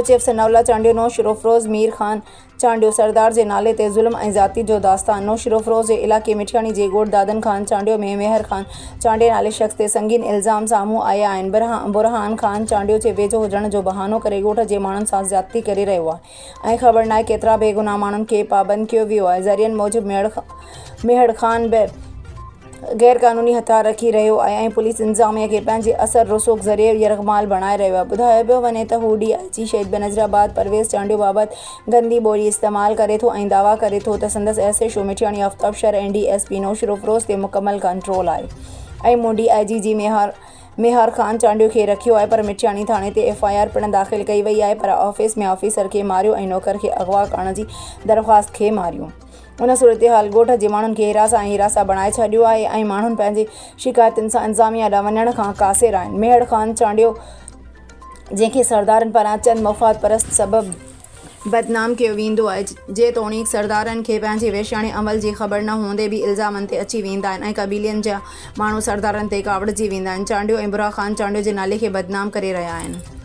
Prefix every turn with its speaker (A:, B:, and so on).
A: Chief Sanaullah Chandio Naushahro Feroze Mir Khan Chandio سردار جي نالي تي ظلم ۽ زيادتي جو داستان نوشھروفيروز جي علائقي مٺياڻي جي ڳوٺ دادن خان چانڊيو ۾ ميهر خان چانڊيي نالي شخص تي سنگين الزام سامهون آيا آهن برهان خان چانڊيو جي ويجهو هجڻ جو بهانو ڪري ڳوٺ جي ماڻهن سان زيادتي ڪري رهيو آهي ۽ خبر ناهي ڪيترا بيگناهه ماڻهن کي پابند ڪيو ويو آهي ذريعن موجب ميهڙ خان به غير قانوني هٿيار رکي رهيو آهي ۽ پوليس انتظاميا کي پنهنجي اثر رسوخ ذريعي يرغمال بڻائي رهيو آهي. ٻڌايو پيو وڃي ته هو ڊي I جي شهيد بينظيرآباد پرويز چانڊيو بابت گندي ٻولي استعمال ڪري ٿو ۽ دعويٰ ڪري ٿو ته سندس S H O Mithiani Aftab Shar ۽ D S P Naushahro Feroze تي مڪمل ڪنٽرول آهي ۽ مون ڊي I جي جي ميهار خان چانڊيو کي رکيو آهي پر مٺياڻي ٿاڻي تي ايف I R پڻ داخل ڪئي وئي آهي پر آفيس ۾ آفيسر کي ماريو ۽ نوڪر کي اغوا ڪرڻ جي درخواست کي ماريو. ان صورتحال ڳوٺ جي ماڻهن کي هراسان ۽ هراسان بڻائي ڇڏيو آهي ۽ ماڻهن پنهنجي شڪايتن سان انتظاميا ڏانهن وڃڻ کان قاصر آهن. ميهڙ خان چانڊيو جنهن کي سردارن پاران چند مفاد پرست سبب بدنام ڪيو ويندو آهي جيتوڻيڪ سردارن کي پنهنجي وحشياڻي عمل جي خبر نه هوندي به الزامن تي اچي ويندا آهن ۽ قبيلين جا ماڻهو سردارن تي ڪاوڙجي ويندا آهن چانڊيو ۽ برها خان چانڊيو جي نالي کي بدنام ڪري رهيا آهن.